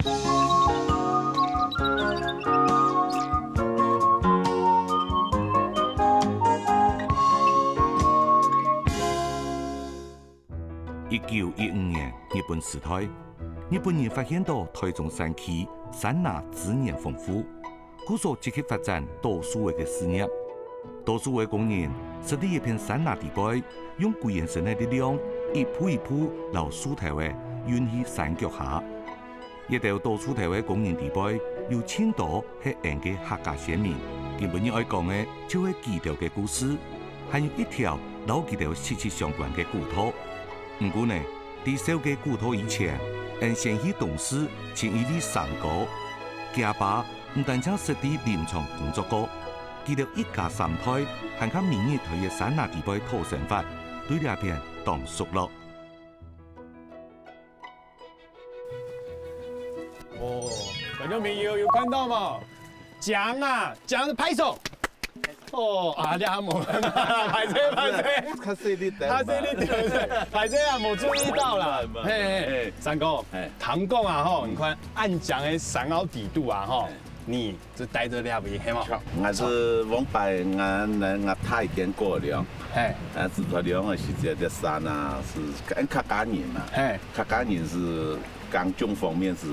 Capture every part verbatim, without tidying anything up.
一九一五年，日本時代，日本人發現到臺中山區山林資源豐富，故所積極發展倒樹仔个事業。倒樹仔工人設立一片山林地背，用歸身个力量，一步一步摎樹頭仔運去山腳下。 這兜倒樹頭个工人裡背，有盡多係𫣆个客家先民。今晡日愛講个就係佢兜个故事，還有一條摎佢兜息息相關个古道。毋過呢，在紹介古道以前，𫣆先去東勢尋一位三哥。厥爸毋單淨識在林場工作過，佢兜一家三代還較每日在該山林裡背討生活，對這片當熟絡。 哦，觀眾朋友有看到無？講啊，講，拍手。哦，啊，你還無，歹勢，歹勢。較細力點嘛。較細力點，歹勢啊，無注意到啦。嘿，嘿，嘿。三哥，嘿。聽講啊，吼，嗯。你看恁靚个山坳裡肚啊，吼，嘿。你 就戴在這位，係無？𠊎係往擺𠊎，𠊎，𠊎太見過了。嘿。啊，自從了解時節，這山啊，係跟客家人嘛。嘿。客家人係耕種方面係，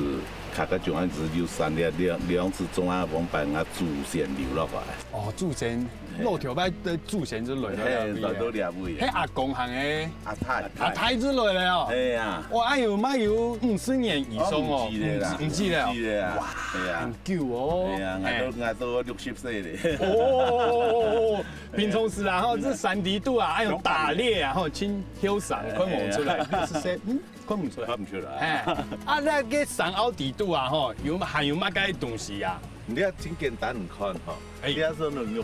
客家種係有山，這，這，這樣子種啊，往擺𠊎祖先留落來。哦，祖先，嘿。老頭擺个祖先就來到這位。嘿，來到這位。嘿，阿公行个。阿太。阿太就來了哦。哎呀。哇，哎喲，嘛有五十年以上哦。哦，毋止了啦。毋止，毋止了。毋止了啊。哇。哎呀。 久哦。哎呀，𠊎都，哎。𠊎都六十歲了。哦，平常時啊，吼，這山裡肚啊，哎喲，打獵啊，吼，盡後生，看無出來，哎呀。六十歲，嗯，看無出來。看毋出來。哎，啊，該个山坳裡肚啊，吼，有，還有麼个東西啊？你這盡簡單，你看吼，哎。你這係那玉梨。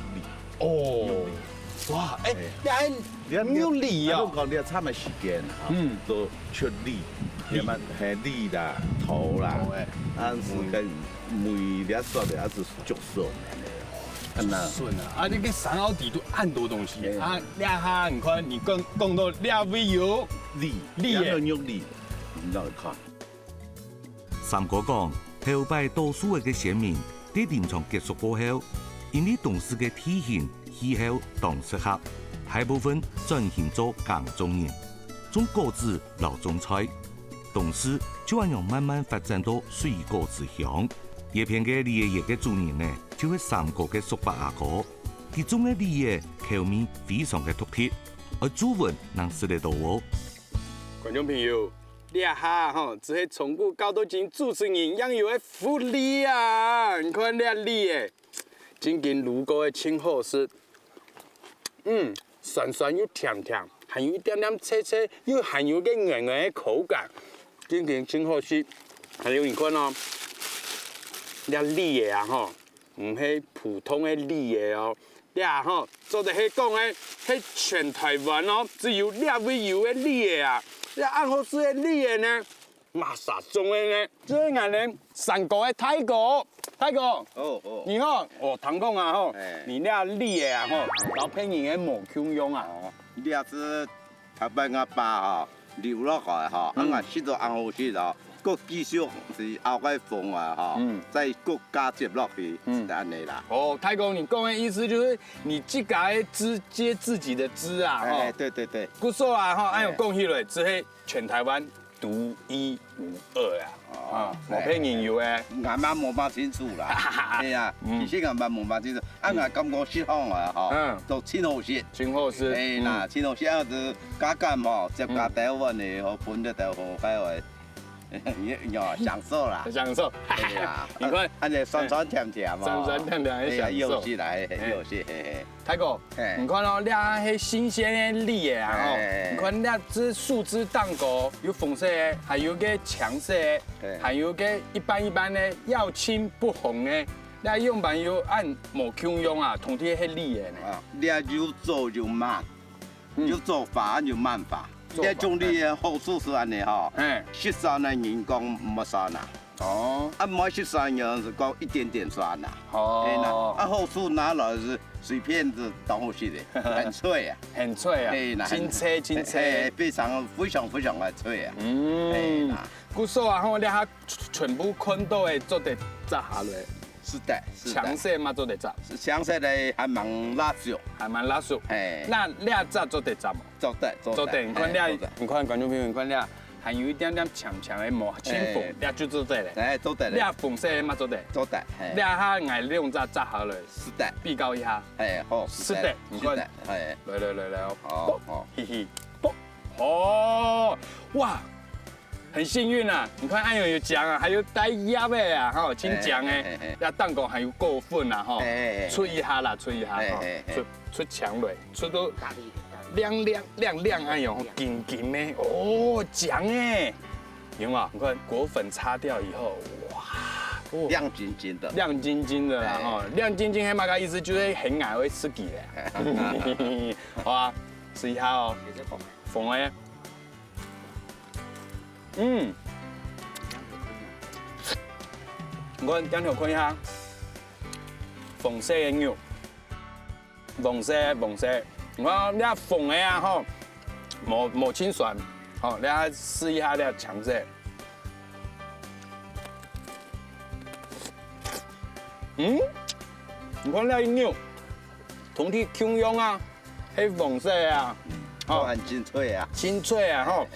哦。玉梨。哇，哎，哎。你還 你看玉梨哦。你講你參个時間哈，嗯。都出梨，梨。你嘛，嘿，梨啦，桃啦，桃欸。啊，係該梅這說的，啊，係竹筍。嗯。竹筍啊，啊，這个山坳裡肚恁多東西。嘿。啊，這下你看，你講，講到這位有梨，梨欸。這个玉梨，你來看。 三哥講，頭擺倒樹仔个先民在林場結束過後，因為當時个地形、氣候當適合，大部分轉型做耕種人，種果子摎種菜。當時就恁樣慢慢發展到水果之鄉。這片个梨仔園个主人呢，就係三哥个叔伯阿哥。佢種个梨仔口味非常个獨特，愛注文正食得到哦。觀眾朋友， 這下吼，就係從古到今主持人應有个福利啊！你看這梨仔，正經滷過个盡好食。嗯，酸酸又甜甜，還有一點點脆脆，又還有个軟軟个口感，正經盡好食。還有你看哦，這梨仔啊吼， 毋係普通个梨仔哦。這吼，做得係講个，係全臺灣哦，只有這位有个梨仔啊。這恁好食个梨仔呢，麼儕種个呢？就係𠊎等三哥个大哥。大哥，哦，哦。你好，哦，聽講啊吼，哎。你這梨仔啊吼，摎別人个無共樣啊。哦，這係 頭擺𠊎爸吼，留落來吼，嗯。啊，𠊎食到恁好食吼，閣繼續係拗開封啊吼，嗯。再閣嫁接落去，嗯。係恁呢啦。哦，大哥，你講个意思就係你自家个枝，接自己的枝啊，吼。哎，對，對，對。故所啊，吼，哎。哎喲，講起來，這係全臺灣獨一無二啊。哦，啊，無別人有个。哎，哎，哎。𠊎嘛無麼清楚啦。哎呀，嗯。其實𠊎嘛無麼清楚。 啊，𠊎感覺食起來吼，嗯。都盡好食。盡好食。哎，嗯。那盡好食，啊，就加減吼，接加豆粉呢，嗯。好分得到好開胃，有享受啦。享受。哎呀，你看，恁呢酸酸甜甜嘛。酸酸甜甜的享受。哎呀，又是來，哎。又是，嘿嘿。大哥，哎。你看哦，這係新鮮个梨仔啊，吼。哎。你看這枝樹枝頂高，有紅色个，還有个青色个，哎。還有个一般一般个，要青不紅个。 這樣般有恁無共樣啊，同這係梨仔呢。啊，這又做又慢，嗯。又做法又慢法。做法，這種梨仔好處係恁呢吼，嘿。食酸个人講毋會酸啊。哦。啊，毋愛食酸个人係講一點點酸啊。哦。嘿啦，啊，好處拿來係隨便係當好食个，很脆啊。很脆啊，嘿啦，真脆，真脆。嘿，非常，非常，非常个脆啊。嗯。嘿啦。故所啊，吼，這下全部看到个做得摘下來，是的，是的。青色嘛做得摘，青色个還蠻辣椒，還蠻辣手。嘿，那這隻做得摘無？做得，做得，做得，你看這，嘿做得你看觀眾朋友，你看這，還有一點點青青个毛，青紅哎，這就做得了。哎，做得這咧，紅色个嘛做得。做得，嘿這，下𠊎兩隻摘下來，是的，比較一下。哎，好，是的，你看是的，哎，來來來來哦，好，好，嘿嘿，啵，哦，哇，很幸運啊！你看，哎呦，有薑啊，還有帶葉的啊，吼，真薑哎哎哎哎哎，那蛋糕還有夠分啊，吼哎哎哎，出一下啦，出一下，吼哎哎，哎出出強蕊，出到亮亮亮亮，哎呦，金金的，哦，薑哎，有沒有？你看果粉擦掉以後，哇，哦亮晶晶的，亮晶晶的啦，哎吼，亮晶晶，黑马个意思就是很矮会吃给的，好啊，吃一下哦，红哎，嗯，你看，镜头看一下，红色的肉，红色，红色，你看这红的啊吼，无无清爽，好，大家试一下这个青色。 嗯，你看這一肉，同佢共樣啊，係黃色啊，哦，很清脆啊。清脆啊吼。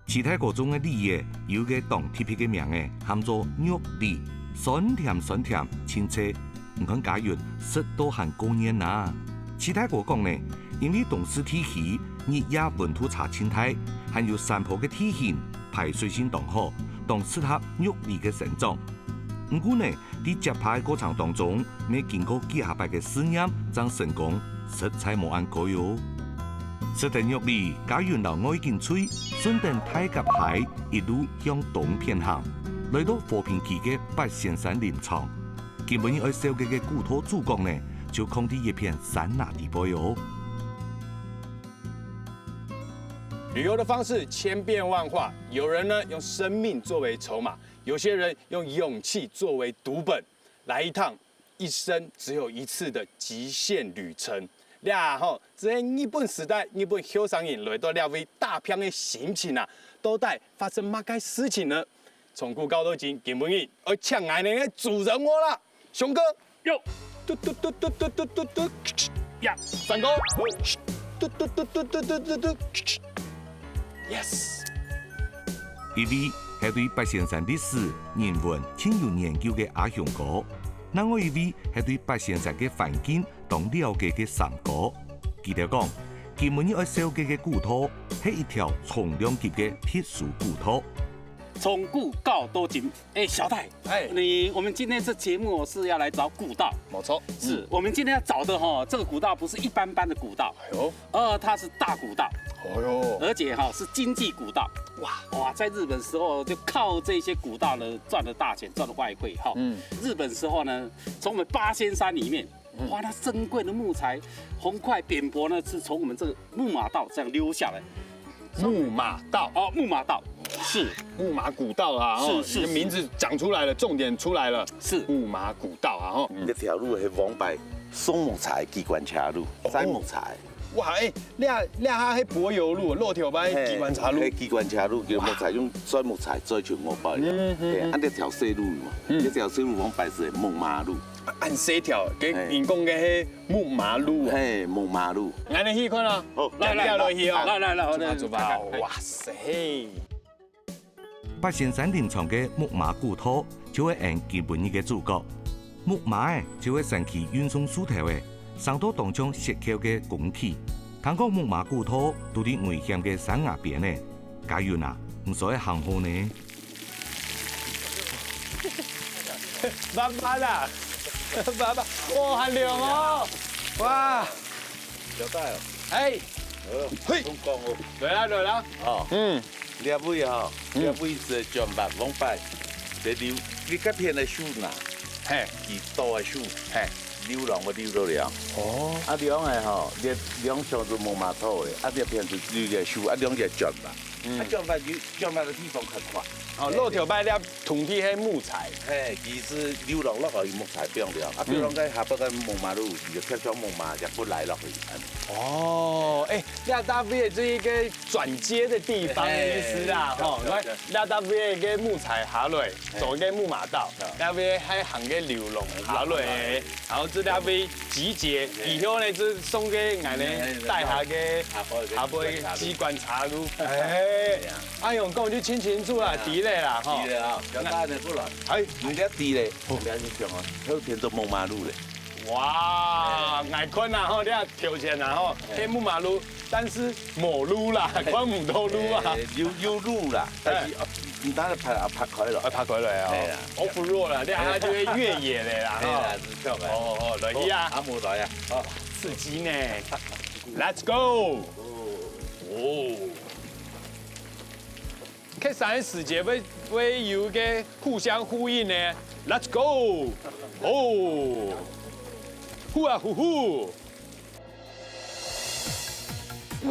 七大果中个李仔有一個當特別个名仔，喊做玉李，酸甜酸甜，清脆。你看家人食到還過癮啊！七大果講呢，因為東勢地區日夜溫度差盡大，還有山坡个地形，排水性當好，當適合玉李个生長。毋過呢， 在摘花个過程當中，乜經過幾下擺个試驗正成功，實在無恁該哦。食等玉李，家人摎外景隊，順等大閘溪一路向東偏行，來到和平區个八仙山林場。今晡日愛紹介个古道主角呢，就囥在一片山林肚背哦。旅遊的方式千變萬化，有人呢用生命作為籌碼，有些人用勇氣作為賭本，來一趟一生只有一次的極限旅程。這下吼，這係日本時代，日本後生人來到這位打拚个心情啊，到底發生麼个事情呢？從古到今，今晡日愛請𠊎等个主人翁啦，熊哥，唷，嘟嘟嘟嘟嘟嘟嘟嘟，呀，三哥，嘟嘟嘟嘟嘟嘟嘟嘟，yes。 一位係對八仙山歷史、人文盡有研究个阿雄哥，另外一位係對八仙山个環境當了解个三哥。佢兜講，今晡日愛紹介个古道係一條重量級个特殊古道。從古到今，哎，小戴，哎，你我們今天這節目是要來找古道，沒錯，是我們今天要找的哈，這個古道不是一般般的古道，哎呦，呃，它是大古道，哎呦，而且哈是經濟古道。哇哇，在日本時候就靠這些古道呢賺了大錢，賺了外匯哈。嗯日本時候呢，從我們八仙山裡面，哇，那珍貴的木材，紅檜扁柏呢是從我們這個木馬道這樣溜下來。木馬道，哦，木馬道是木馬古道啊，哦，是是你的名字講出來了，重點出來了，是木馬古道啊，哦，這條路係往擺送木材機關車路，載木材。哇，哎，這這下係柏油路，駱駝牌機關車路，係機關車路，叫木材用載木材載全部包了。嗯嗯係，啊，這條細路嘛，這條細路往擺係木馬路，恁細條，跟人講个係木馬路啊，係木馬路。來，你去看啊，好，來來來落去啊，來來來，出發出發，哇塞！八仙山林場个木馬古道就係𠊎今晡日个主角。木馬仔就係山區運送樹頭仔，生到當像雪橇个工具。聽講木馬古道堵在危險个山崖邊仔，家人啊，毋使行好呢。慢慢啊，慢慢，哇，很涼哦，哇，小戴哦，哎，呃，嘿通講哦，來啦來啦，哦，嗯，這位吼，嗯這位係轉彎往擺，這溜，你該片个樹呢，嘿，幾多个樹，嘿，溜浪个溜到涼。哦，啊，涼个吼，這涼像係木馬道个，啊，這片就溜个樹，啊，涼个轉彎。嗯。啊，轉彎就轉彎个地方較闊。哦，老頭擺這通地係木材。嘿，佢係流浪落來个木材，放了。啊，放了該下背个木馬路，佢就貼上木馬，就不來落去，恁。哦，哎，這搭位就係一個轉接的地方的意思啊，嘿，吼，對，對，對。那搭位个木材下來，嘿。做一個木馬道，對。那位還行个流浪下來。 然後這兩位集結，以後呢，就送給俺呢，哎，大家个，下背个下背个機關車路。哎，哎呀，哎喲，講就清清楚啦，哎呀，知咧啦，吼。知咧啊，小大人過來。哎，人家知咧，哦。人家就想啊，後天都木馬路咧。哇，哎。𠊎看啊，吼，你看頭前啊，吼，哎。係木馬路，但是無路啦，看毋到路啊。哎，有，有路啦，但是，哎。哦，你當然爬，爬開了。哎，爬開了啊，哎呀。Off road啦，你看就係越野的啦，哎呀，吼。 哦，哦，來去啊。哦，阿姆來啊。哦，刺激呢。Let's go。哦。開始个時節會，會有一個互相呼應呢。Let's go。哦。呼啊呼呼。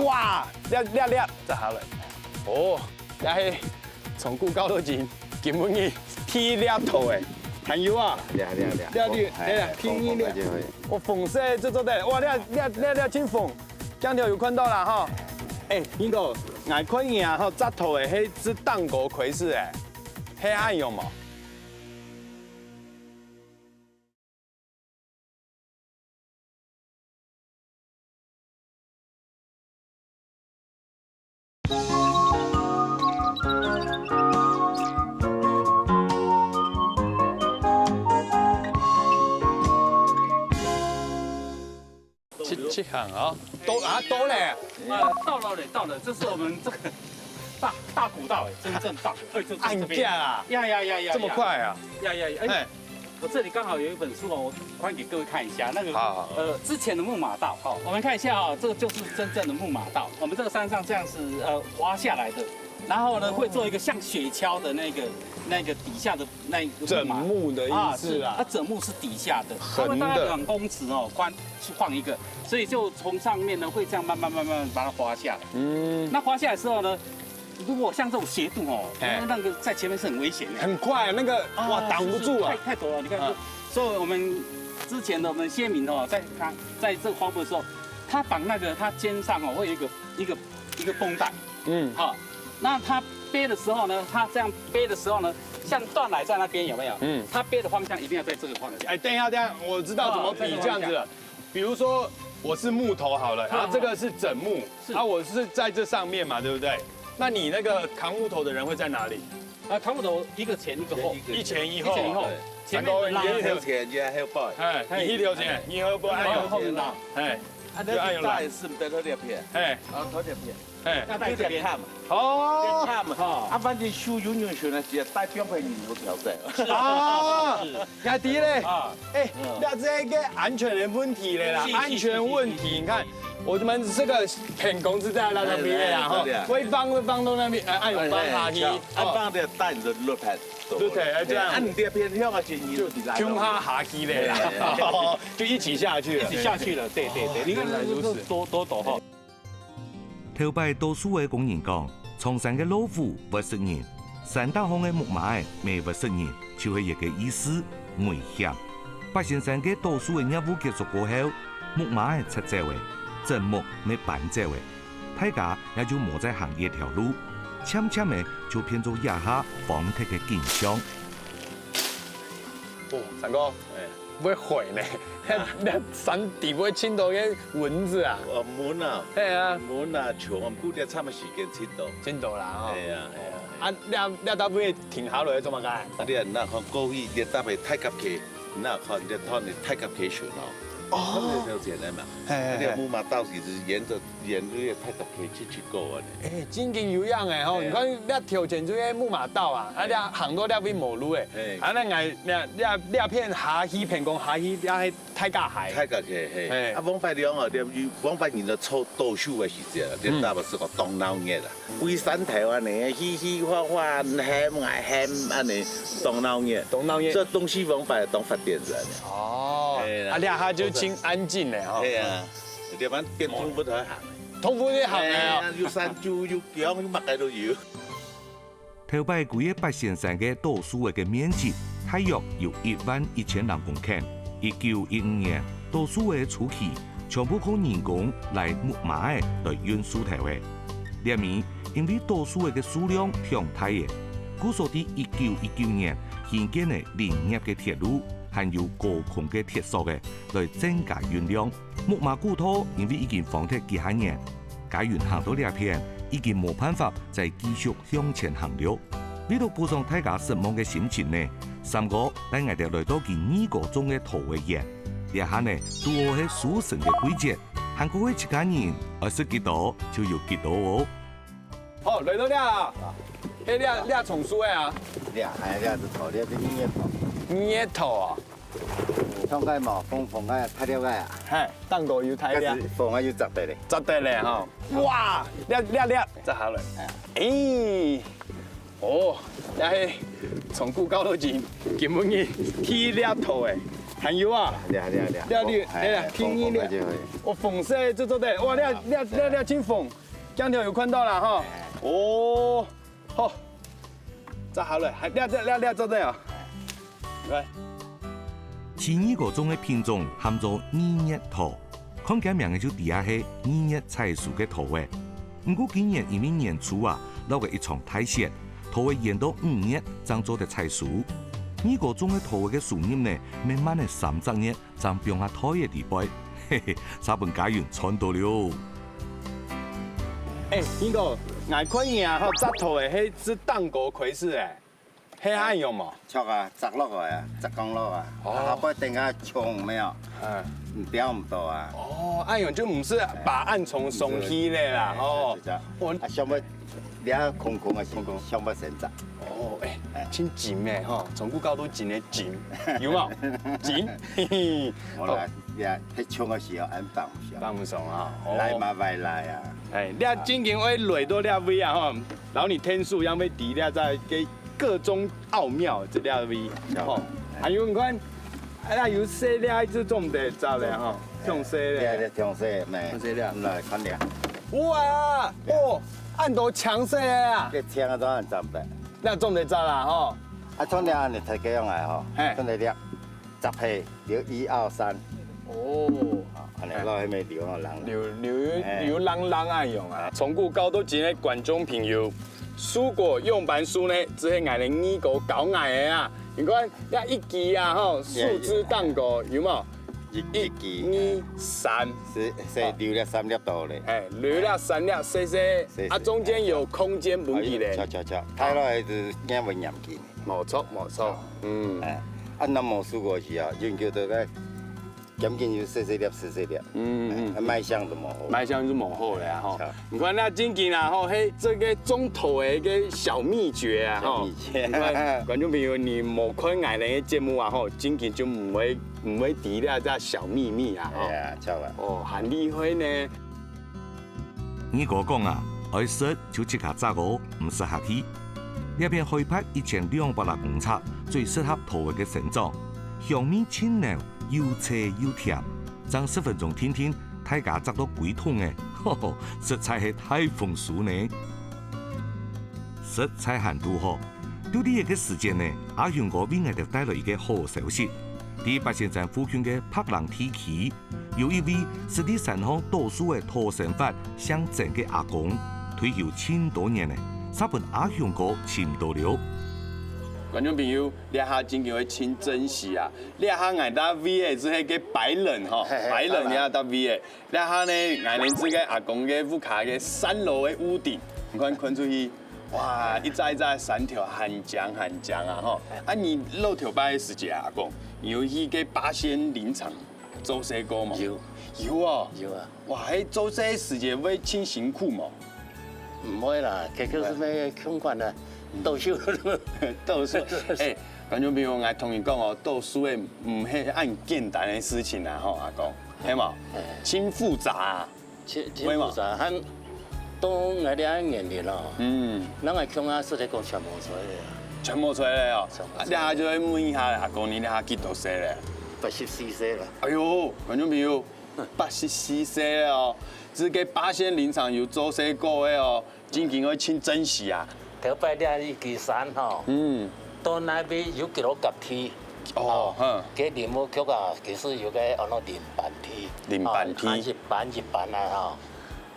哇，這，這，這，再下來。哦，這係從古到今，今晡日第一粒頭誒，還有啊。這，這，這。這，這，哦，哎，哎，第二粒。紅，紅，紅，紅。哦，紅色這做得，哇，這，這，這，這真紅，鏡頭有看到啦吼。哎，英哥，𠊎看你啊吼，摘頭誒，係指當高開始誒，係恁樣無？ 七，七行啊，到啊，到咧。啊，到了嘞，到了，這是我們這個大，大古道哎，真正大古道，哎，就在這邊。恁遽啊？呀呀呀呀呀。這麼快啊？呀呀呀，哎，嘿。 我這裡剛好有一本書哦，我翻給各位看一下。那個，好，好，好。呃，之前的木馬道，哦，我們看一下哦，這個就是真正的木馬道。我們這個山上這樣子，呃，滑下來的，然後呢，會做一個像雪橇的那個，那個底下的那一個木馬。整木的意思啦。啊，是，它整木是底下的，它會大概横的。兩公尺哦，寬，去放一個，所以就從上面呢，會這樣慢慢慢慢把它滑下來。嗯。那滑下來的時候呢， 如果像這種斜度哦，哎。那個在前面是很危險的。很快，那個，啊，哇，擋不住啊。是，是，太，太陡了。你看，嗯。所以我們之前的我們先民哦，在他，在這個荒漠的時候，他綁那個他肩上哦，會有一個，一個，一個繃帶。嗯。好，那他背的時候呢，他這樣背的時候呢，像斷崖在那邊有沒有？嗯。他背的方向一定要在這個方向。哎，等一下，等一下，我知道怎麼比這樣子了。哦，這個方向。 比如說我是木頭好了，然後這個是枕木，是。啊，我是在這上面嘛，對不對？那你那個扛木頭的人會在哪裡？啊，扛木頭一個前一個後。一前一後。一前一後。對。前面的拉。一頭前，一後背。哎，你一頭前，一後背，哎，後面拉。哎，啊，就按呢拉。那就帶順便到這片。哎。啊，到這片。 哎。要帶這邊。哦。啊，反正手有人選的，只要帶兩片人都調整。啊，是。也對咧。啊。哎，嗯。那這個安全的問題咧啦，是，是，安全問題，是，是，是。你看，我們這個騙工是在那邊啊，哎，哎，哈，對啊。會放，會放到那邊，哎，哎，有放下去，哎，哎，哦。啊，放在帶你的輪胎。輪胎，哎，這樣。哎，啊，你這片向啊，就，就共下下去咧啦，哎，哎，哎。就一起下去了。一起下去了，對，對，對，你看，原來如此。這，這多，多陡哈。 頭擺剁樹个工人講，長山个老虎會食人，山頂項个木馬仔乜會食人，就係一個意思，危險。八仙山个剁樹个業務結束過後，木馬仔撤走咧，枕木乜搬走咧，大家也就無再行這條路，漸漸仔就變做這下荒忒个景象。哦，三哥，哎。 會毀呢。啊。該山底背盡多个蚊子啊。哦，蚊啊。係啊。蚊啊，蟲啊，毋過這差毋多時間盡多。盡多啦，吼。係啊，係啊。啊，這，這搭位停下來做麼个？啊，你若看過去，這搭位大甲溪，你若看這趟个大甲溪船哦。哦。看到頭前个嘛。係，係，係。啊，這木馬道其實沿著，沿著這大甲溪去，去過啊。哎，真經有影个吼，係啊。你看這頭前就係木馬道啊，啊，這行到這位無路誒。係。啊，該𠊎，這，這，這片下去，騙工下去，這係 大甲溪。大甲溪，嘿。嘿。啊，往擺了哦，這往擺人咧做剁樹个時節啊，這嗯。大部分係講當鬧熱啊。歸山頭恁呢，嘻嘻哈哈，喊啊喊恁呢，當鬧熱。當鬧熱。這東西往擺當發癲个。哦，嘿啦。啊，這下就真安靜了吼。嘿啊，這般變動物才行。動物个行个啊。哎呀，有山豬、有熊、有麼个都有。頭擺歸个八仙山个倒樹仔个面積大約有一萬一千零公頃。一九一五年，倒樹仔初期全部靠人工拉木馬仔來運樹頭仔。這尾因為倒樹仔个數量忒大了，故所在一九一九年興建了林業个鐵路，還有高空个鐵索仔來增加運量。 木馬古道因為已經荒忒幾下年，佳雲行到這片已經無辦法再繼續向前行了。為著補償大家失望个心情呢，三哥帶𠊎兜來到佢二哥種个桃仔園。這下呢，堵好係收成个季節，還過係自家人，愛食幾多就有幾多哦。哦，來到這啊，係這這叢樹个啊，這，哎，這係桃，這係二月桃。二月桃啊。 像該無，風風啊，大粒个啊。嘿，頂高有大粒。該係風啊，有摘得咧。摘得咧吼。哇，這這這，摘下來。哎，哦，這係從古到今，今晡日第一粒桃仔，還有啊。這這這，這綠，哎，這第二粒。風風啊就會。哦，紅色就做得，哇，這這這這真紅，鏡頭有看到啦吼。哦，好，摘下來，還這這這這做得啊。 來。第二哥種个品種喊做二月桃，看佢名仔就知啊係二月採收个桃仔。毋過今年因為年初啊，落了一場大雪，桃仔延到五月正做得採收。二哥種个桃仔个收入呢，慢慢仔三隻月正放下袋仔裡背，嘿嘿，煞分佳雲賺到了。哎，二哥，𠊎看你啊，吼，摘桃仔係自頂高開始欸。 係恁樣無？著啊，摘落來啊，摘光落啊，哦。下背等下衝，有無？嗯。你釣毋到啊。哦，恁樣就毋係把恁重送去咧啦，哎，哦。是，是，是。哦。啊，上尾，你啊，空空啊，空空。上尾先摘。哦，哎，哎。真緊欸，吼，從古到今真个緊，有無？緊，嘿嘿。好啦，哦。你啊，太衝个時候，恁放毋上。放毋上啊，哦。來嘛，歹來啊。哎，你啊，正經愛來到這位啊，吼，然後你天數，因為知這在个 各種奧妙這粒位，吼。還有你看，哎呀，有細粒，一直種得摘咧，吼，忒細咧。對，對，忒細，咩？忒細粒。來看咧。哇，哦，恁多青色个啊！這青个當然摘得。那種得摘啦，吼。啊，種了你才這樣來吼，嘿。種得了，摘皮留一二三。哦。啊，恁樣落去咪留好冷。留留哎。留冷冷啊用啊。從古到今个觀眾朋友， 蔬果用板樹呢，就係𠊎个二哥教𠊎个啊。你看，這一支啊，吼，樹枝頂高，有無？一，一支。一、二、三。係，係留了三粒到咧。哎，留了三粒細細，細細。啊，中間有空間分佢咧。哎喲，著，著，著，大落來就變為黏緊。無錯，無錯。嗯。哎，啊，若無蔬果時啊，永久都該 趕緊有細細粒、細細粒，嗯，嗯，嗯。賣相都無好。賣相就無好了啊，吼。係。你看，那正經啊，吼，嘿，這個種桃个一個小祕訣啊，吼。小祕訣。你看，觀眾朋友，你無看𠊎等个節目啊，吼，正經就毋會，毋會知了這小祕密啊，吼。哎呀，著啊。哦，很厲害呢。 二哥講啊，愛食就自家摘哦，毋使客氣。這片海拔一千兩百六公尺，最適合桃仔个生長，香味盡濃，又脆又甜，正十分鐘定定，大家摘到歸桶仔，吼吼，實在係大豐收呢！食菜還堵好，就在這個時節呢，阿雄哥為𠊎兜帶來一個好消息，在八仙山附近个白冷地區， 有一位識在山項倒樹个討生活姓曾个阿公，退休盡多年了，煞分阿雄哥尋到了。觀眾朋友，這下正經愛盡珍惜啊！這下𠊎這位个就係該白冷吼，嘿嘿，白冷這搭位个。這下呢，𠊎等這個阿公个屋下个三樓个屋頂，你看看出去，哇，一隻一隻山頭很靚很靚啊吼！啊，你老頭擺个時節啊，阿公，你有去該八仙林場 做事過無？有。有哦。有啊。哇，該做事時節會盡辛苦無？毋會啦，這個係咩共款啊，倒樹。倒樹。哎，觀眾朋友，𠊎同你講哦，倒樹个毋係恁簡單个事情啊，吼，阿公，係無？哎。盡複雜啊。 盡，盡複雜，還到𠊎這年齡咯，嗯。人个共下實在講全無出來啊。全無出來哦。全無出來。啊，這下就愛問一下阿公，你這下幾多歲了？八十四歲了。哎喲，觀眾朋友，八十四歲了哦。這个八仙林場有做事過个哦，正經愛盡珍惜啊。頭擺這一支山吼，嗯，到那邊有幾多甲梯，哦，哼，該林務局啊，其實有个安到林班梯，林班梯，啊，一班一班啊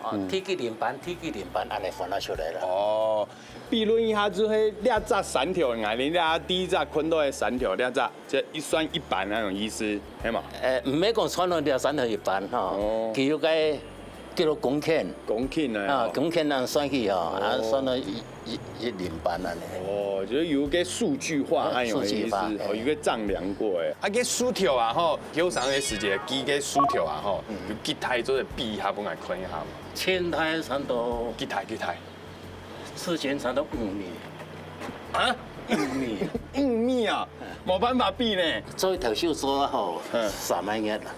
吼，哦，梯級林班，梯級林班，安尼分啊出來了。哦，比論一下，就係這隻山頭，𠊎等這第一隻看到个山頭，這隻。 這一算一班那種意思，係嘛？誒，毋係講算到這算到一班吼，哦，佢有个幾多公頃，公頃呢？啊，公頃那算去哦，啊，算到一一一零班那呢。哦，就係有个數據化，啊，有个意思，數據化，哦，有个丈量過誒。啊，个樹頭啊吼，有上个時節，佢个樹頭啊吼，有幾大做得比一下，分𠊎看一下嘛。全台差不多幾大幾大？ 之前差不多五米。啊？五米。五米啊，無辦法比呢。做頭手做得好，嗯，三萬元啦。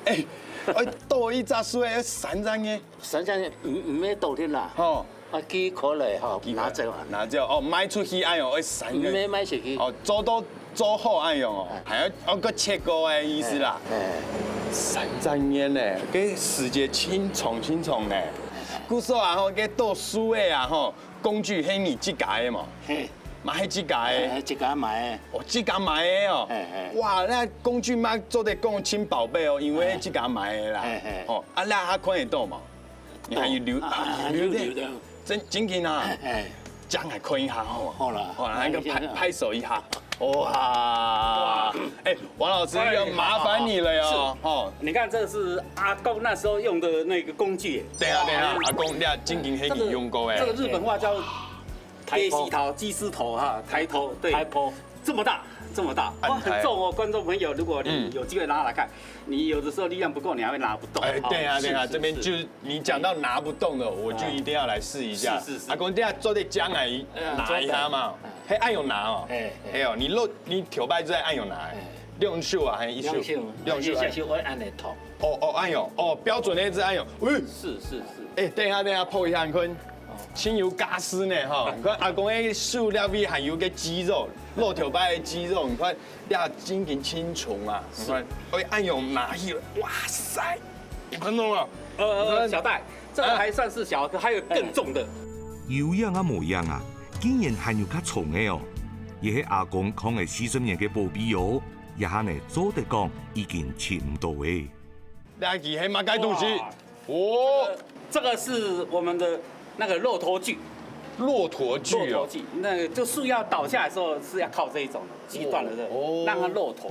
哎，哎，多一隻樹愛三萬元。三萬元，毋毋係多的啦。吼，啊，佢可能吼，拿走啊。拿走哦，賣出去哎喲，愛三萬。毋係賣出去。哦，做到做好哎喲哦，還要哦个切割的意思啦。哎，三萬元呢，个時間盡長盡長呢。故所啊吼，个讀書的啊吼， 工具係你自家个無？嘿，嘛係自家个。嘿，自家買个。哦，自家買个哦。嘿嘿。哇，該工具嘛做得講盡寶貝哦，因為係自家買个啦。嘿嘿。哦，啊，該下看得到無？你還有留，啊，啊，有留的。有留的。真真緊啊！嘿嘿。將來看一下好無？好啦。好啦，那個拍拍手一下。哇！哇！哎，王老師，要麻煩你了喲。是。哦，你看，這是阿公那時候用的那個工具。對啊，對啊，阿公，你看，真的係你用過哎。這個日本話叫 抬头，鸡膝头，鸡膝头哈，抬头，对，抬头，这么大，这么大，哇，很重哦，观众朋友，如果你有机会拿来看，你有的时候力量不够，你还会拿不动。哎，对啊，对啊，这边就是你讲到拿不动的，我就一定要来试一下。是是是。阿公，这样做得将来拿一下嘛？嘿，按用拿哦。哎，哎呦，你落你头摆就在按用拿，两手啊，还一手，两手，两手，哎。 哦哦，哎呦，哦，标准那只，哎呦，喂，是是是，哎，等一下等一下，拍一下，你看，真有家私呢哈。你看阿公个手那位还有个肌肉，露头摆个肌肉，你看，呀，真个轻重啊，你看，哎，哎呦，拿起来，哇塞，你看到了？呃，小戴，这个还算是小，还有更重的。有影啊，无影啊，竟然还有较重个哦！也是阿公扛了四十年个宝贝哦，这下呢做得讲已经寻到诶。 那个是么个东西？哇，哦，这个是我们的那个骆驼锯。骆驼锯哦。骆驼锯，那个就树要倒下来的时候是要靠这一种的，锯断了的，哦，让它落头。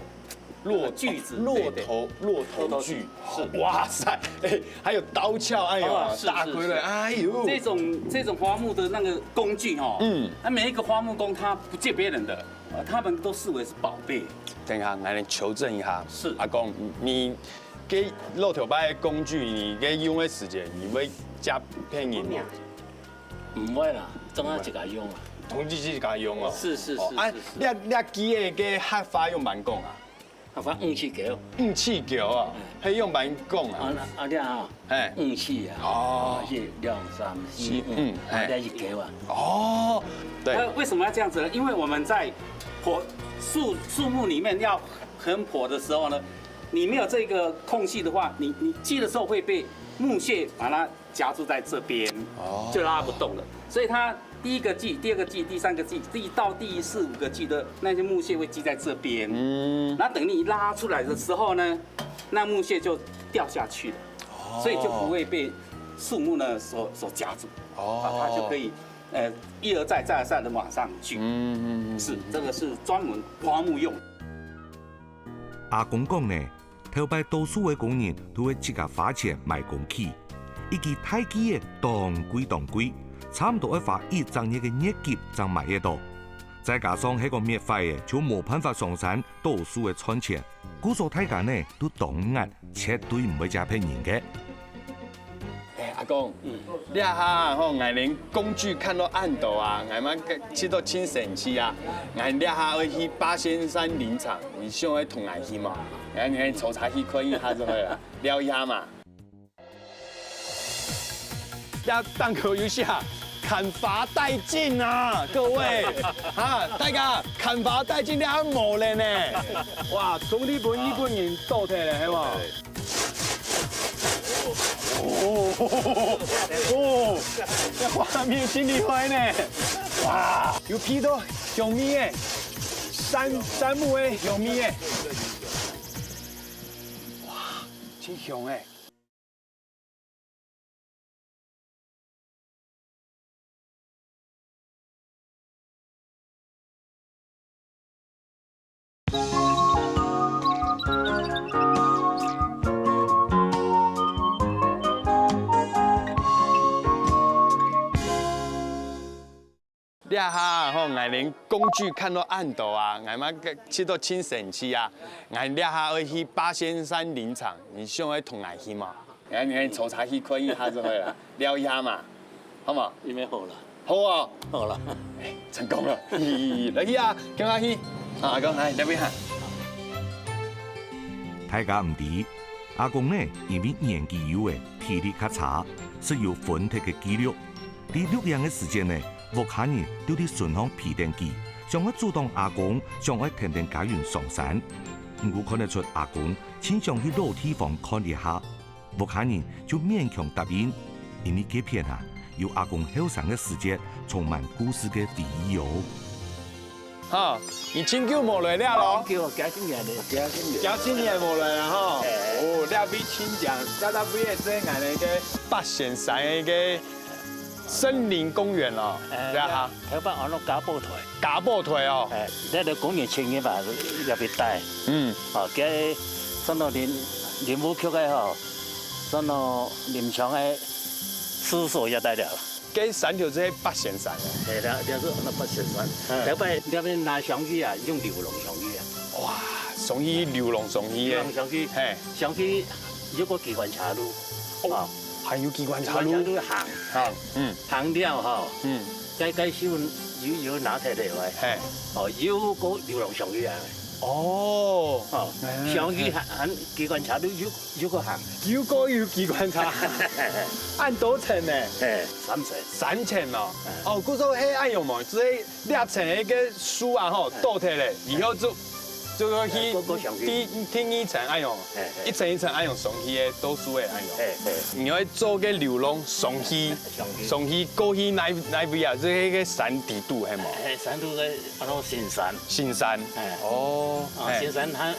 落，锯子，对对，骆驼，骆驼锯。骆驼锯，是。哇塞，哎，还有刀鞘，哎呦，哦，是，大块的，是，是。哎呦。这种，这种伐木的那个工具哦，嗯，那每一个伐木工他不借别人的，呃，他们都视为是宝贝。等一下，𠊎来求证一下。是。阿公，你 个老头摆个工具，你个用个时节，你会借别人？毋会啦，总要自家用啊。统一自家用哦。是是是，哦，啊，是是。你你记个个客话用蛮讲啊？客话五七九。五七九啊，嗯，还用蛮讲啊？啊啊，你啊，嘿，五七啊，哦，一两三四五，嗯，啊，嘿，你一九啊。哦，对。呃，为什么要这样子呢？因为我们在火树树木里面要横剖的时候呢， 你没有这个空隙的话，你你锯的时候会被木屑把它夹住在这边，哦，就拉不动了。所以它第一个锯、第二个锯、第三个锯，第到第四五个锯的那些木屑会积在这边，嗯，那等你拉出来的时候呢，那木屑就掉下去了，哦，所以就不会被树木呢所所夹住，哦，啊，它就可以呃一而再再而三的往上锯，嗯嗯嗯，是，这个是专门刮木用的。 阿公讲呢，头摆多数个工人都会自家花钱买工具，一支大锯仔当贵当贵，差毋多爱花一整年个月给正买得到。再加上係个搣坏个，就无办法上山多数个赚钱。故所大家呢都当严，绝对毋会借别人个。 哎，阿公，嗯，這下吼，𠊎連工具看到恁多啊，𠊎嘛感覺到盡神奇啊！𠊎這下愛去八仙山林場，你想愛同𠊎去無？𠊎𠊎坐車去看一下就好了，尞一下嘛。這檔口有寫，砍伐殆盡啊，各位，哈，大家砍伐殆盡，這下無了呢。哇，總之分日本人倒忒了，係無？哦，哦，這畫面真厲害呢！哇，有鼻到香味誒，山，山木个香味誒！哇，真香誒！ 這下吼，𠊎等工具看到恁多啊，𠊎嘛感覺到盡神奇啊！𠊎這下愛去八仙山林場，你想愛同𠊎去無？𠊎，𠊎坐車去看一下就好啦，尞一下嘛，好無？因為好了。好哦，好了。哎，成功了，來去啊，跟我去。啊，阿公，來，這位哈。大家毋知，阿公呢，因為年紀有誒，體力較差，係有昏忒个記錄。 在錄影个時節呢，屋下人就在脣項陪等佢，想愛阻擋阿公，想愛跈等家人上山。毋過看得出阿公盡想去老地方看一下，屋下人就勉強答應，因為該片啊，有阿公後生个時節，充滿故事个回憶哦。 哈，你盡久無來這咯？久，幾十年了，幾十年。幾十年無來啊吼。哎。哦，這位盡靚，這搭位个係𠊎等个八仙山个森林公園咯，哎，對啊。頭擺安到加寶台。加寶台哦。哎，這个公園前面吧，也會帶。嗯。哦，該算到林，林務局个吼，算到林場个事務所也帶了。 該山頭就係八仙山。係啦，這係安到八仙山。嗯。頭擺這片拿上去啊，用流籠上去啊。哇，上去流籠上去个。流籠上去，嘿。上去有個機關車路，哦，啊。還有機關車路？機關車路行。行，嗯。行了吼，嗯。該，該修有，有拿忒个喂。嘿。哦，有個流籠上去啊。哦。哦，嗯，上去還，還機關車路有 有个行。有个有機關車。恁多層呢？嘿，三層。三層哦。嗯。哦，故所係恁樣無？就係這層个樹啊吼，嗯。倒忒咧，以後就，就愛去哎，過，過上去。第，第二層恁樣，嘿，嘿。一層一層恁樣上去个，倒樹个恁樣。嘿，嘿。你愛做个流籠上去，上去。上去過去哪，哪位啊？就係該个山底肚，係無？嘿，山肚个，安到新山。新山。嘿。哦，啊，嘿。新山它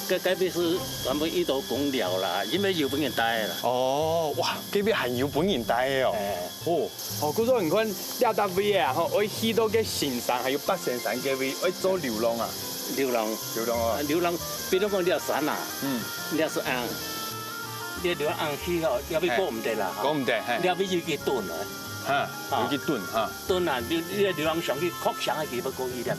該，該片係專門一道公寮啦，因為有分人戴啦。哦，哇，該片還有分人戴个哦。哎。哦，哦，故所你看，這搭位啊，吼，愛去到該新山，還有八仙山該位，愛做流籠啊。流籠。流籠啊。啊，流籠，比如講這山啊，嗯。這係恁，這流籠去吼，這位過毋得啦，哈。過毋得，嘿。這位有去蹲啊。哈，啊。有去蹲，哈。蹲啊，你，你流籠上去，擴香个地方過去這片。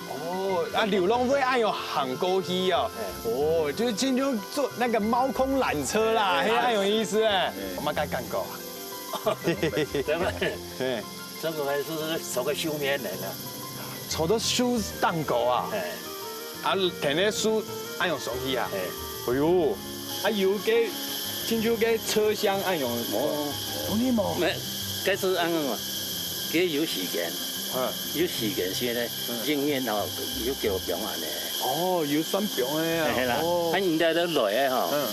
哦，啊，流籠會恁樣行過去哦。哎。哦，就係親像坐那個貓空纜車啦，哎，係恁樣意思哎。哎。有麼个感覺啊？真的，對。這個還係坐个樹面來的。坐到樹頂高啊？哎。啊，跈个樹恁樣上去啊？哎。哎喲，啊，有个，親像个車廂恁樣。哦。有呢無？沒，該係恁樣啊，該有時間。嗯。有時間先呢。 嗯。人員吼，有叫放恁呢。哦，有算放个啊。嘿啦，哦。啊，人家都來个吼。嗯。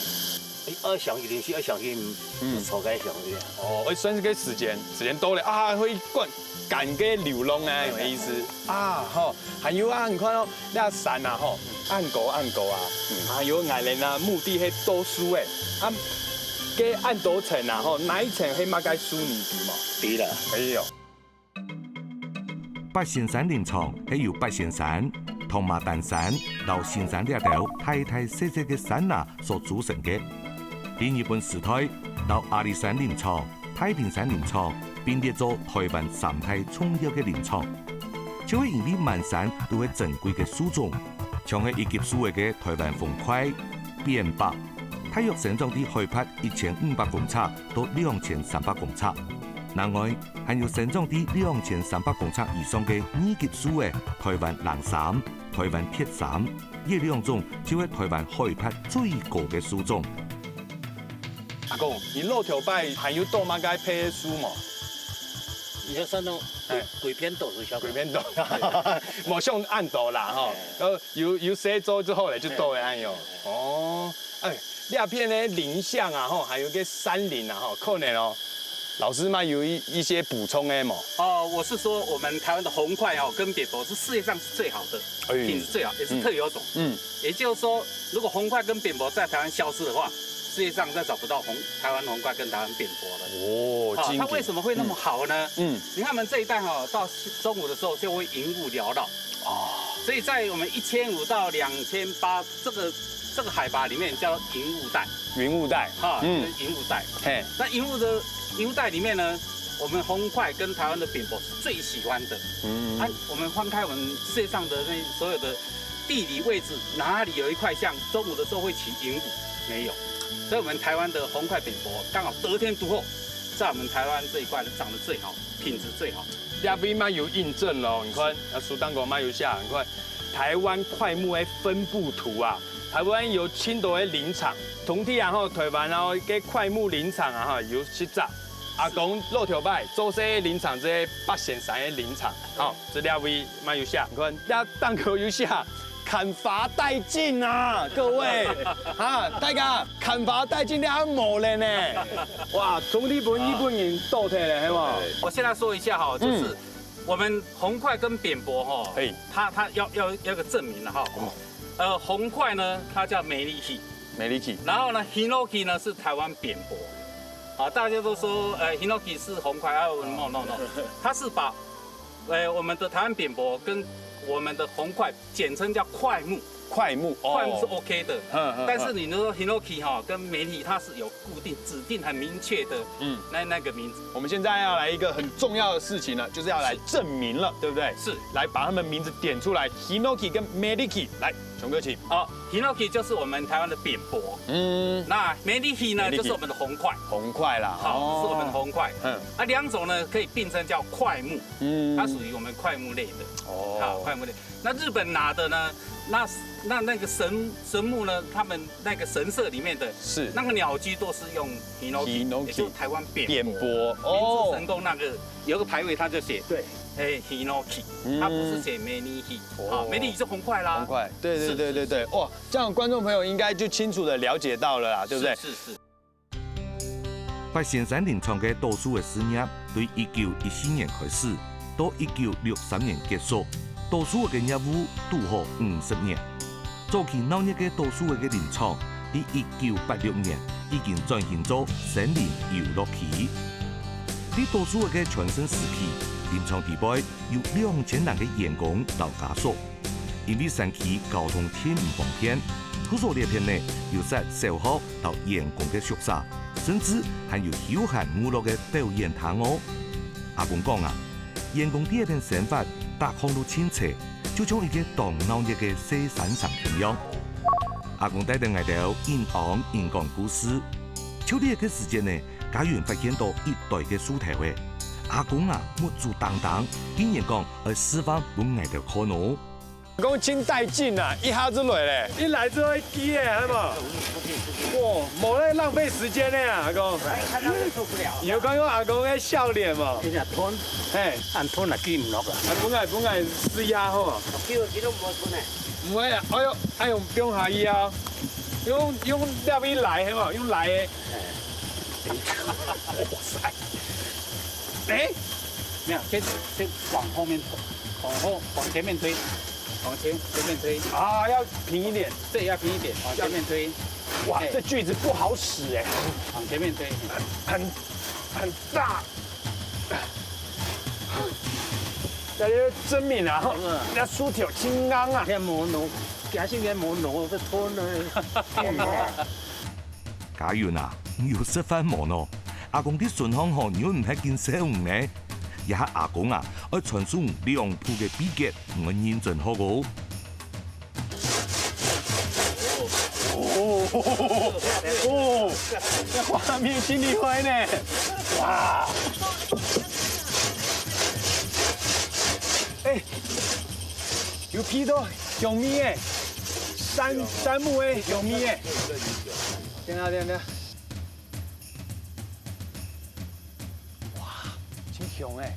哎，愛上去，臨時愛上去，嗯。坐該上去啊。哦，哎，算係个時間，時間到了啊，會趕，趕个流籠啊，有意思啊，吼。還有啊，你看哦，那山啊，吼，恁高恁高啊，嗯。還有𠊎等啊，目的係倒樹个，啊，該恁多層啊，吼，哪一層係麼个樹，你知無？知啦。哎喲。 八仙山林場係由八仙山、糖麻丹山摎新山這兜大大細細个山林所組成个。在日本時代，摎阿里山林場、太平山林場並列做台灣三大重要个林場，就係因為滿山都係珍貴个樹種，像係一級樹仔个台灣紅檜、扁柏，大約生長在海拔一千五百公尺到兩千三百公尺。另外， 還有生長在兩千三百公尺以上个二級樹仔，台灣冷杉、台灣鐵杉，這兩種就係台灣海拔最高个樹種。阿公，你老頭擺還有倒麼个別个樹無？你就算到鬼，哎。鬼片多，是小鬼片多，无像恁多啦吼。哎。然后有，有事做之后咧，就多个恁样。哎。哦，哎，这片的林相啊吼，还有个山林啊吼，可能哦，老师嘛有一，一些补充的嘛。哦，我是说我们台湾的红块哦，跟扁柏是世界上是最好的，哎。品质最好，也是特有种。嗯。嗯。也就是说，如果红块跟扁柏在台湾消失的话，世界上再找不到红，台湾红块跟台湾扁柏了。哦，好，经典。它为什么会那么好呢？嗯。嗯。你看我们这一带哈，到中午的时候就会云雾缭绕。哦。所以在我们一千五到两千八这个，这个海拔里面叫云雾带。云雾带。哈，嗯。就是云雾带。嘿。那云雾的，云雾带里面呢，我们红块跟台湾的扁柏是最喜欢的。嗯。啊，我们翻开我们世界上的那所有的地理位置，哪里有一块像中午的时候会起云雾？没有。所以我们台湾的红块扁柏刚好得天独厚，在我们台湾这一块长得最好，品质最好。这位嘛有印证咯，你看，啊，书单上嘛有写，你看，台湾块木的分布图啊，台湾有真多个林场，总体啊吼，台湾啊个块木林场啊吼，有十只。啊，讲老头摆，做事个林场，这个八仙山个林场，吼，这两位嘛有写，你看，这当口有写，砍伐殆尽啊，各位，啊，大家砍伐殆尽，你还无了呢？哇，总体分日本人倒退了，系无？我现在说一下哈，就是嗯。我们红块跟扁柏哈，嘿。它，它要，要，要个证明了哈。哦。呃，红块呢，它叫梅里奇。梅里奇。然后呢，hinoki 呢是台湾扁柏。啊，大家都说，呃，hinoki 是红块，啊，no no no，它是把，呃，我们的台湾扁柏跟我们的红块简称叫块木。块木，哦。块木是 OK 的，嗯，嗯，嗯。但是你说 hinoki 哈，跟梅里它是有固定、指定很明确的，嗯。那，那个名字。我们现在要来一个很重要的事情了，就是要来是。证明了，对不对？是。来把他们名字点出来，hinoki 跟梅里奇，来，琼哥请。好，hinoki 就是我们台湾的扁柏，嗯。那梅里奇呢，梅里奇。就是我们的红块。红块啦，好，哦。是我们的红块。嗯。啊，两种呢可以并称叫块木，嗯。它属于我们块木类的，哦。啊，块木类。那日本拿的呢，那，那，那个神，神木呢，他们那个神社里面的是。那个鸟居都是用 hinoki，hinoki。也就是台湾扁柏。扁柏，哦。明治神宫那个有个牌位，他就写，对。哎，hinoki，嗯。他不是写梅里奇，哦。啊，梅里奇是红块啦。红块，对，对，是，对，对，是。对，哇，这样观众朋友应该就清楚地了解到了啦，对不对？是，是，是。 八仙山林场个倒树个事業對一九一四年開始，到一九六三年結束。倒樹个業務拄好五十年。早期鬧熱个倒樹个林場，在一九八六年已經轉型做森林遊樂區。在倒樹个全盛時期，林場底背有兩千人个員工摎家屬。 因為山區交通盡毋方便，故所這片呢有設小學摎員工个宿舍，甚至還有休閒娛樂个表演廳哦。阿公講啊，員工在這片生活逐項都盡齊，就像一個當鬧熱个細山城共樣。阿公帶等𠊎兜緊行緊講故事，就這個時節呢，家人發現到一堆个樹頭仔。阿公啊，目珠盯盯，竟然講愛示範分𠊎兜看哦。 講盡帶勁啊，一下就來咧。一來就會記咧，係無？哇，無咧浪費時間咧啊，阿公。看到就受不了。有看過阿公个笑臉無？真正吞，嘿，恁吞啊，記毋落啊。啊，本來，本來是壓好啊。記，記都無吞咧。毋會啊，哎喲，哎喲，放下去啊，用，用這位來，係無？用來个。哇塞！哎，沒有，先，先往後面推，往後，往前面推。 往前，前面推。啊，要平一點。對，要平一點，往前面推。哇，哎。這鋸子不好使哎。往前面推。很，很大。大家真敏啊，是啊。那樹頭真硬啊。這無弄，假性个無弄，這拖呢。 家人啊，你有食飯無喏？阿公在脣項吼，你又毋係緊笑呢？這下阿公啊，愛傳授兩步个祕訣，你愛認真學哦。哦，哦，這畫面真厲害呢！哇！哎，有鼻到香味哎，山，山木个香味哎。 等下，等下，等下。哇，真香欸！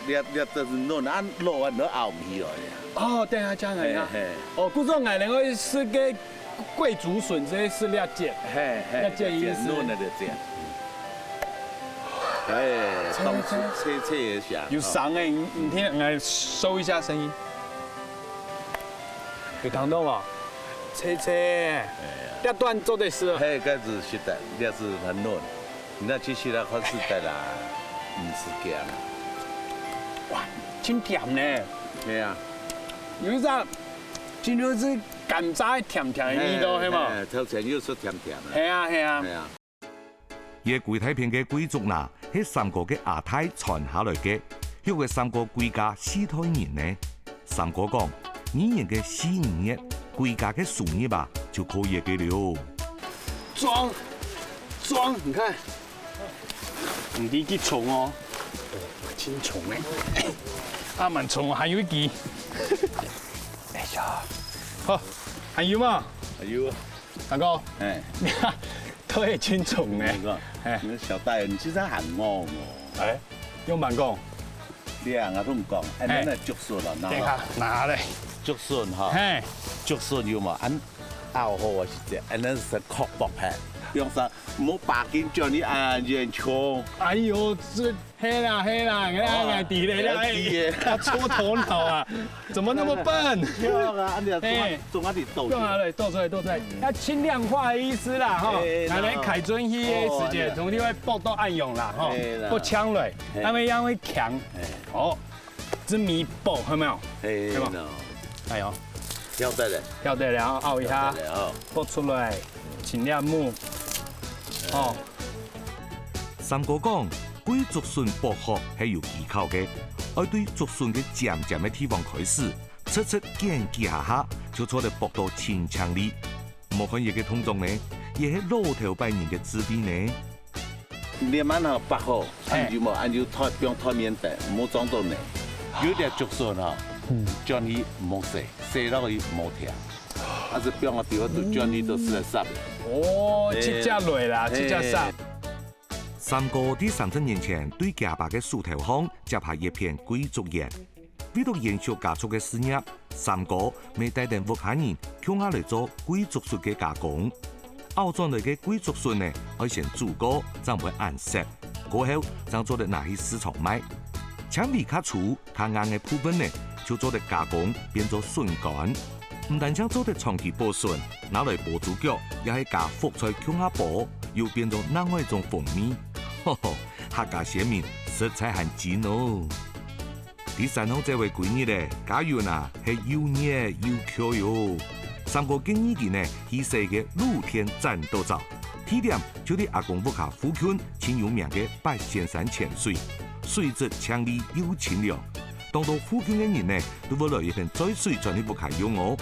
這這這係嫩啊，老啊，你都拗毋起來啊。哦，對啊，這樣啊。嘿嘿。哦，故所𠊎兩个係个桂竹筍，這係這節。嘿嘿，這節意思。這節嫩的這節。哎，當初切切一下。有聲欸，你你聽，來收一下聲音。有聽到無？切切，哎呀。這段做得食。嘿，該係食得，這係很嫩。 你那去吃了好吃的啦，毋使驚啊。哇，真甜呢。係啊。有一隻，真有隻甘蔗甜甜的味道，係無？係，頭前又係甜甜的。係啊，係啊。係啊。這歸大片个桂竹啦，係三哥个阿太傳下來个，畜个三哥歸家四代人呢。 三哥講，每年个四五月，歸家个收入啊，就靠這个了。裝，裝，你看，毋知幾重哦。哦，真重欸。啊，蠻重哦，還有一支。哎呀，好，還有嘛？還有啊。 大哥，哎。你看，都已經重了。你看，哎。你小大人，你這下還戇哦。哎，用慢講。你啊，我同你講，哎，哎。恁樣竹筍啊，拿等一下，拿來。竹筍哈，嘿。竹筍有無？恁拗好啊，係這，恁樣係殼薄嘿。比方說，莫把緊叫你啊，遠窮。哎喲，這 係啦，係啦，哦，哎，底咧，哎，哎，哎，啊，戳頭腦啊，怎麼那麼笨？對啊，啊，你啊，嘿。總啊，總啊，你鬥。對啊，對，鬥出來，鬥出來，要輕量化的意思啦，吼，嘿，拿來凱準去的時間，哦，對。同你會爆到暗湧啦，吼，嘿啦。不嗆了，嘿。他們一樣會強。嘿。哦，這米爆，有沒有？嘿，有沒有？喏。哎呦，要得了。要得了，拗一下，要得了哦。爆出來，請亮目，哦。 三哥講，桂竹筍剝殼係有技巧个，愛對竹筍个尖尖个地方開始，直直剪幾下下，就做得剝到盡淨利。莫看這个動作呢，也係老頭擺人个智慧呢。你慢慢吼剝好，嘿。恁樣無，恁樣托，放托面等，莫撞到泥。有兜竹筍吼，嗯。轉去莫洗，洗落去莫聽，還係放個地方都轉去都係會濕个。哦，嘿。直接落啦，直接濕。嘿。 三哥在三十年前對厥爸个手頭項接下一片桂竹園。為著延續家族个事業，三哥乜帶等屋下人共下來做桂竹筍个加工。拗轉來个桂竹筍呢，愛先煮過，正毋會恁澀，過後正做得拿去市場賣。纖維較粗、較硬个部分呢，就做得加工變做筍乾。 毋單淨做得長期保存，拿來煲豬腳，也係加覆菜共下煲，又變做另外一種風味。吼吼，客家先民實在還精哦！在山項走个歸日仔，嘉雲啊，係又熱又𤸁喲。三哥建議佢呢，去踅个露天棧道走，地點就在阿公屋下附近盡有名个八仙山泉水，水質淨俐又清涼。當多附近个人呢，都會來這片載水轉去屋下用哦。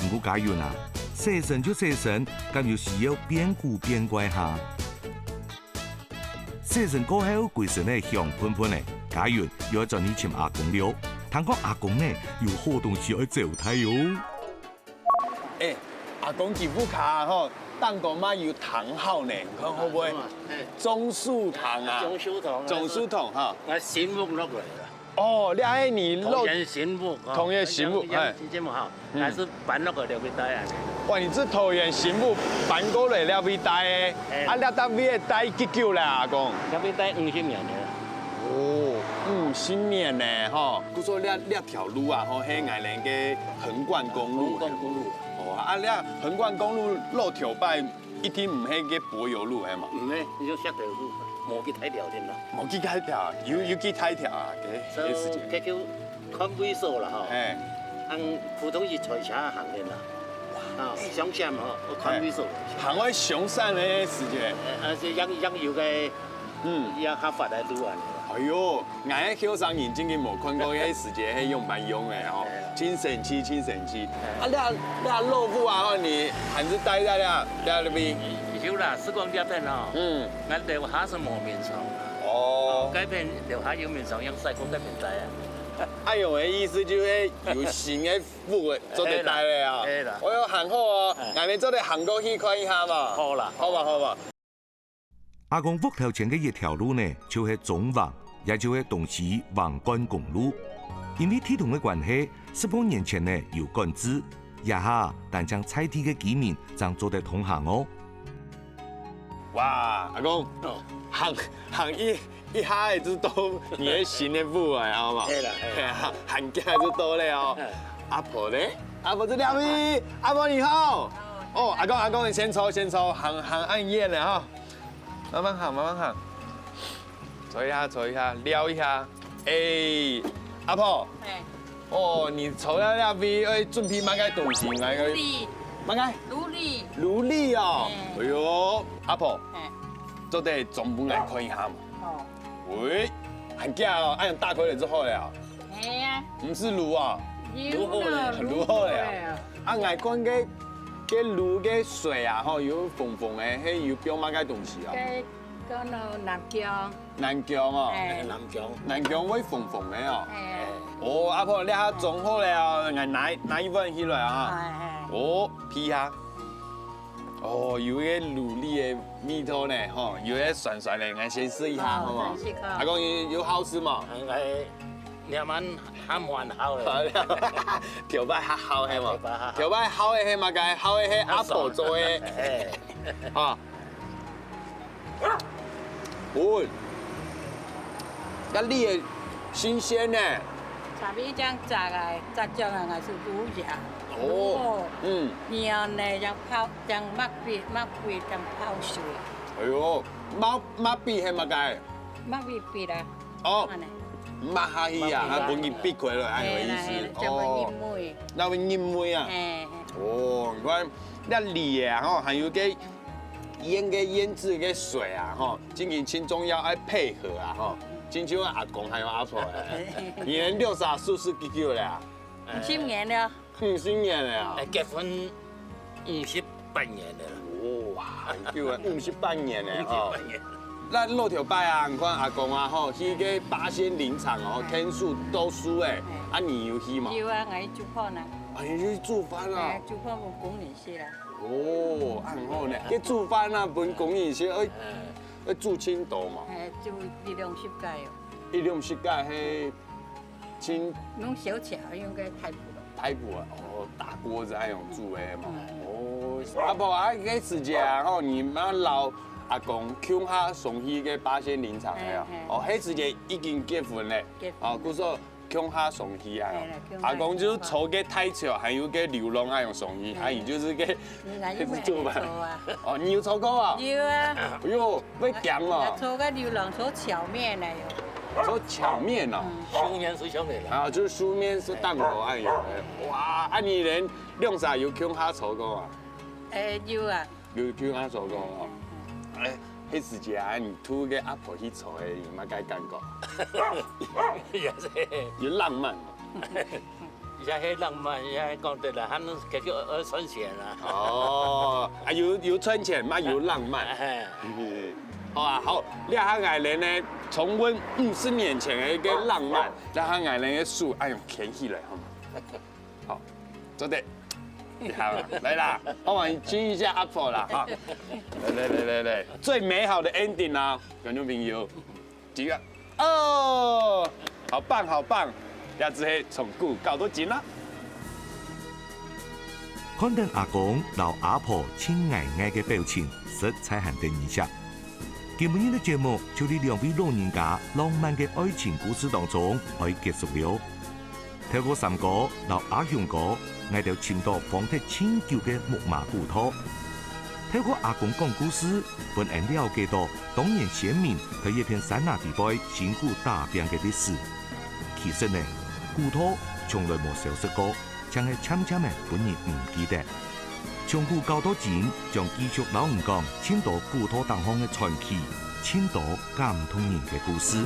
毋過嘉雲啊，洗身就洗身，敢有需要變古變怪哈？洗身過後，歸身仔香噴噴仔，嘉雲又愛轉去尋阿公了。聽講阿公呢，有好東西愛招待哦。哎，阿公佢屋下吼，頂高嘛有聽號呢，你看好毋好？啊，嘿。樟樹堂啊。樟樹堂啊。樟樹堂哈。𠊎新屋落來啦。 哦，這係你老，桃園新屋，哦，桃園新屋，哎。這，這，這，這，哈，嗯。還係搬落去這位戴啊。哇，你這桃園新屋搬過來這位戴欸，哎。啊，這搭位戴幾久了，阿公？這位戴五十年了。哦，五十年呢，吼。故所這，這條路啊，吼，係𠊎等个橫貫公路。橫貫公路。哦，啊，這橫貫公路老頭擺 一定毋係該柏油路係無？毋係，你就石頭路，無幾大條个啦。無幾大條，有，有幾大條啊？該，該時間。該就看位所啦吼。嘿。恁普通一台車行个啦。啊，上山吼，愛看位所。嘿。行到上山个時間。呃，啊，係樣，樣有个，嗯。也較闊个路啊。哎喲， 𠊎个後生人真經無看過該時節係仰般用个吼，真神奇，真神奇。啊，這，這老屋啊，吼，你還係戴在這，這位？有啦，係講這片吼，嗯。𠊎樓下係無眠床啊。哦。該片樓下有眠床，用曬過該片戴啊。哎喲，意思就係有新个屋个做得戴了啊。係啦。哎喲，還好哦，哎。𠊎等做得行過去看一下嘛。好啦。好吧，好吧。 阿公屋頭前个一條路呢，就係中橫。也就係東勢橫貫公路。因為地動个關係，十多年前呢有管制，這下單淨在地个居民正做得通行哦。哇，阿公，行行一一下仔就到你个新个屋了，好無？係啦，係啦。係啊，行行行就到了哦。嗯。阿婆呢？阿婆在哪位？阿婆你好。哦，阿公阿公，你先坐先坐，行行恁遠了哈。 慢慢行，慢慢行。坐一下，坐一下，尞一下。欸，阿婆。欸。哦，你坐到這位，愛準備麼个東西？來个。鱸。麼个？鱸鰻。鱸鰻哦。欸。哎喲，阿婆。欸。做得裝分𠊎看一下嘛。哦。喂，恁遽哦，恁樣打開來就好了。 係啊。毋係鱸啊？鱸鱸啊，鱸鱸啊。啊，𠊎看該該鱸个水啊，吼，有紅紅个，係有放麼个東西啊？該講到南薑。南薑哦。欸。南薑。南薑會紅紅个哦。欸。哦，阿婆，這下裝好了哦，𠊎拿拿一碗起來啊。欸，欸。哦，鼻下。 哦，有一個鱸鰻个味道呢，吼，有一個酸酸个，𠊎先試一下，哦，好無？先試看。阿公，你有好食無？應該慢慢還還好咧。頭擺較好係無？頭擺較好。頭擺好个係麼个？好个係阿婆做个。嘿。啊。 哦，該鱸个新鮮呢。昨晡正摘个，摘上來係鱸呀。哦，鱸哦。嗯。然後呢，正泡，正剝皮，剝皮，正泡水。哎喲，剝，剝皮係麼个？剝皮皮啦。哦，恁呢。剝下去啊，剝皮啊。啊，分佢必開了，恁樣个意思。嘿啦，嘿啦，哦。正會入味。那會入味啊。嘿，嘿。哦，你看，該鱸个啊，吼，還有个 醃个醃製个水啊，吼，真經盡重要，愛配合啊，吼。親像阿公還有阿婆欸，你兩儕熟識幾久了啊？五十年了。五十年了啊？欸，結婚五十八年了啦。哇，很久欸，五十八年了吼。五十八年。該老頭擺啊，你看阿公啊，吼，去該八仙林場哦，嘿。𢯭手倒樹欸，嘿。啊，你有去無？有啊，𠊎去煮飯啊。啊，你去煮飯啊？哎，煮飯分工人 係啦。哦，恁好呢。該煮飯啊，分工人食，愛，嗯。愛煮盡多嘛？哎，煮一兩十個哦。一兩十個係盡用小炒，用个大骨咯。大骨啊，哦，大鍋仔恁樣煮个嘛。嗯。哦，阿婆啊，該時節啊，吼，你嘛摎阿公共下上去該八仙林場个啊。哎，哎。哦，該時節已經結婚了。結婚。哦，故所 共下上去啊。係啦，共下。阿公就坐該大轎，還有該流浪恁樣上去，嗯。啊，你就係該，嗯，𠊎又毋係坐啊。哦，你有坐過啊？有啊。哎喲，會驚哦。𠊎坐該流浪，坐轎面來喲。坐轎面哦。嗯。樹面係上个啦。啊，就係樹面係頂頭恁樣个。哇，啊，你兩儕有共下坐過啊？欸，有啊。 有共下坐過哦。嗯，嗯。欸，該時節啊，你渡該阿婆去坐个，你麼个感覺？也係。有浪漫嘛？也係浪漫，也係講對啦，還能解決呃賺錢啦。哦，啊，有，有賺錢嘛，有浪漫。哎。嗯，好啊，好，這下𠊎等呢，重溫五十年前个一個浪漫，這下𠊎等个手，哎喲，牽起來，好嗎？ 好，做得。你好啦，來啦，幫忙親一下阿婆啦，哈。來來來來來，最美好的ending啦，觀眾朋友，幾個，哦，好棒好棒，這就係從古到到今啦。看等阿公摎阿婆親𠊎𠊎个表情，實在還得人惜。今晡日个節目就對兩位老人家浪漫个愛情故事當中愛結束了。 透過三哥摎阿雄哥，𠊎兜尋到荒忒盡久个木馬古道。透過阿公講故事，分𠊎了解到當年先民在這片山林地背辛苦打拚个歷史。其實呢，古道從來無消失過，淨係漸漸仔分人毋記得。從古到到今，將繼續摎你講盡多古道頂項个傳奇，盡多感動人个故事。